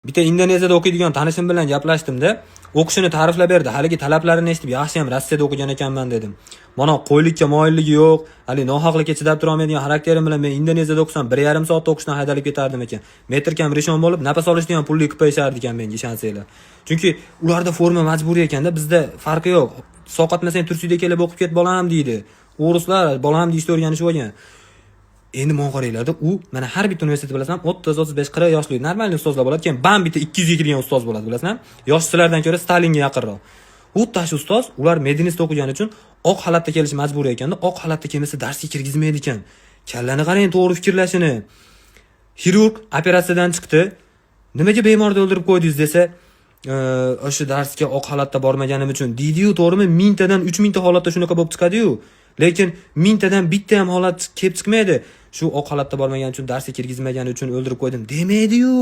Bitta Indoneziyada o'qiydigan tanishim bilan gaplashdim-da, o'qishini ta'riflab berdi. Haligi talablarini eshitib, yaxshi ham Rossiyada o'qigan ekanman dedim. Mana qo'ylikka moyilligi yo'q, hali nohaqlikka chidab tura olmaydigan xarakterim bilan men Indoneziyada o'qisam, 1,5 soatda o'qishdan haydalib ketardim ekan. Metrkam rishon bo'lib, nafas olishni ham pulli qilib qo'yishardi ekan menga, ishonsanglar. Chunki ularda forma majburiy ekanda, bizda farqi yo'q. Sovqotmasang, tursida kelib o'qib ket, bolam, deydi. O'rislar bolam deyishni o'rganishib olgan. Endi mana qaranglarda, u mana har bitta universitetda, bilasan, 30, 35, 40 yoshli нормальный ustozlar bo'ladi, keyin bam, bitta 200 ga kirgan ustoz bo'ladi, bilasizmi? Yosh sizlardan ko'ra Stalinga yaqinroq. Xuddi shu ustoz, ular medinistda o'qigani uchun oq xalatda kelishi majburiy ekanda, oq xalatda kelmasa, darsga kirgizmaydi ekan. Kallani qarang, to'g'ri fikrlashini. Xirurg operatsiyadan chiqdi. Nimaga bemorni o'ldirib qo'ydingiz desa, o'sha darsga oq xalatda bormaganim uchun deydi-yu, to'g'rimi? Mingtadan 3000 ta holatda shunaqa bo'lib chiqadi-yu. Lekin mingtadan bitta ham holat kelib chiqmaydi. Shu oq xalatda bormagani uchun, darsga kirgizmagani uchun o'ldirib qo'ydim demaydi-yu.